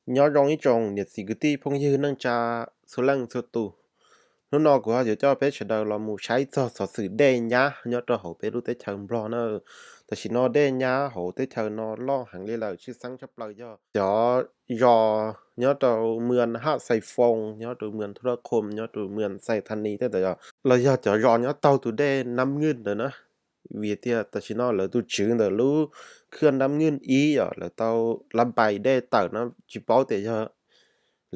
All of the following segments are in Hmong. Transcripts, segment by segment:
Nyob zoo ib tsoom niam txiv kwv tij phooj ywg neej tsa txhua leej txhua tus. Hnub no kuv ho yuav coj peb sawv daws los mus saib txog xov xwm dej nyab nyob rau hauv peb lub teb chaws Nplog na. Tam sim no dej nyab hauv teb chaws no loj heev li lawm, tshwj xeeb tshaj plaws yog cov zos nyob rau mws Haj Xais Foos, nyob rau mws Thuj Laj Khoo, nyob rau mws Xais Thas Nis tej ntawd, los yog cov zos nyob taug tus dej Nab Nwj ntawd na. Vim tias tam sim no lawv tus tswv ntawm lub khwj Nab Nwj ib os, lawv tau lab npais dej tawm no tsis paub tias yog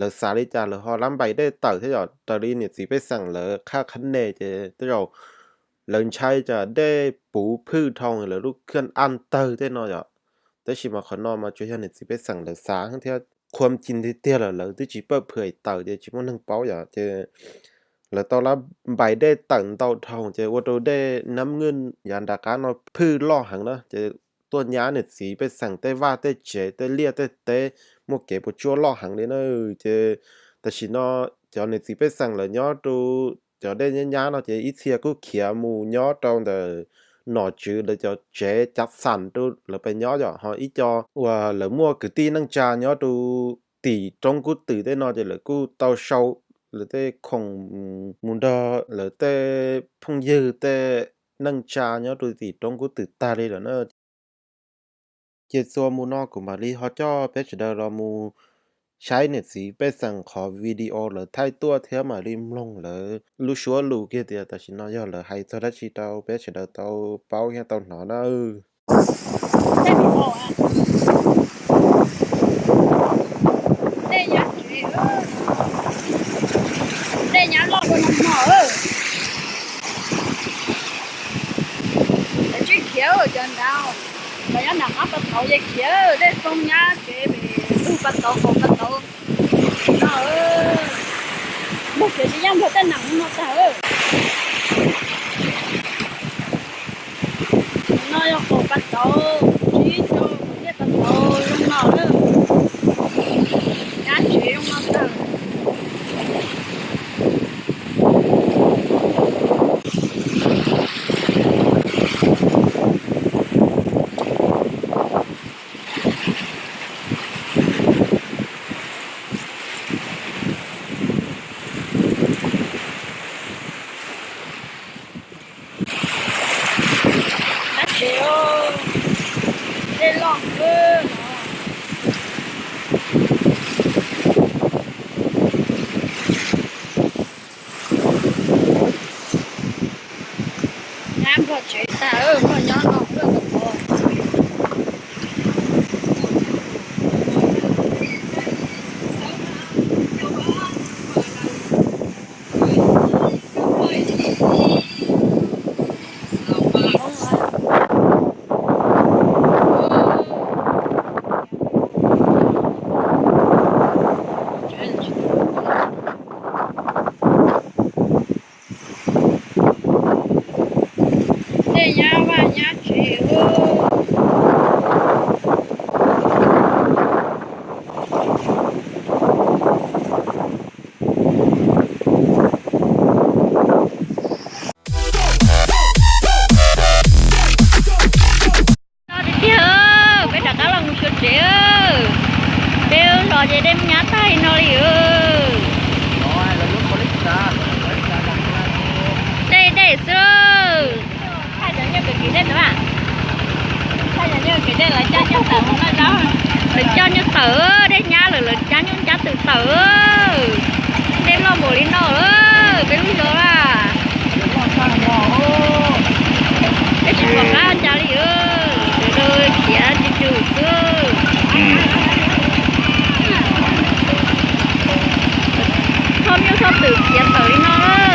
lawv xav li cas lawv ho lab npais dej tawm thiab yom. Raws li niam txiv pej xeem lawv qhab qhab nis ces tej zaum lawv ntshai tsam dej puv phwj dhau lawv lub khwj Aj tawg tej no yom. Tab sis mas qhov no mas tsuas yog niam txiv pej xeem lawv xav thiab, qhuam ci tiag tiag lawm lawv twb tsis pawj phwm tawm ces tsis muaj neeg paub yom. Ces lawv tau lab npais dej tawm ntau dhau ces ua rau dej Nab Nwj yav nram qab no phwj loj heev na, ces tuaj nyab niam txiv pej xeem tej vaj tej tsev tej liaj tej teb muaj kev puas tsuaj loj heev li na. Ces tam sim no cov niam txiv pej xeem lawv nyob rau cov dej nyab nyab no ces ib txhia kuj khiav mus nyob rau ntawm nom tswv lawv cov tsev cav xam rau lawv pes nyob yom. Ho ib co uas lawv muaj kwv tij neej tsa nyob rau tim roob Kub Twm tej no ces lawv kuj tau sau lawv tej khoom mus nrog lawv tej phooj ywg tej neej tsa nyob rau tim roob Kub Twm tag li lawm na. Ces txuas mus no kuv mam li ho coj peb sawv daws los mus saib niam txiv pej xeem qhov video lawv thaij tuaj thiab mam li mloog lawv lub suab lus kiag tias tam sim no yog lawv hais txog dab tsi rau peb sawv daws tau paub thiab tau hnov na. Dej nyab tsev, dej nyab loj dua no no. Lawv tsis khiav cov nrad, lawv nyob nram qab pas tauv ces khiav, dej xoo nyab tsev, lub pas tauv qaum pas tauv no. Npog tsev tsis yaj npog tej nam no tag. No yog qaum pas tauv, tsis tau dej pas tauv zoo no lawm. Nyab tsev zoo no tag. Nyab tsev, dej loj kawg no. Nyab npog tsev tag, npog nyob no. Dej nyab vaj nyab tsev. No tiag tiag, peb rov qab los mus xyuas tsev. Peb los ces dej nyab tag li no li. Dej dej xwb. Lawv coj nyuj tawm, dej nyab lawm lawv cab nyuj cab twm tawm. Dej loj npaum li no, peb lub zos a. Peb tsis pom qab cas li, sawv daws khiav tsis tsum xwb. Thauj nyuj thauj twm khiav tawm li no.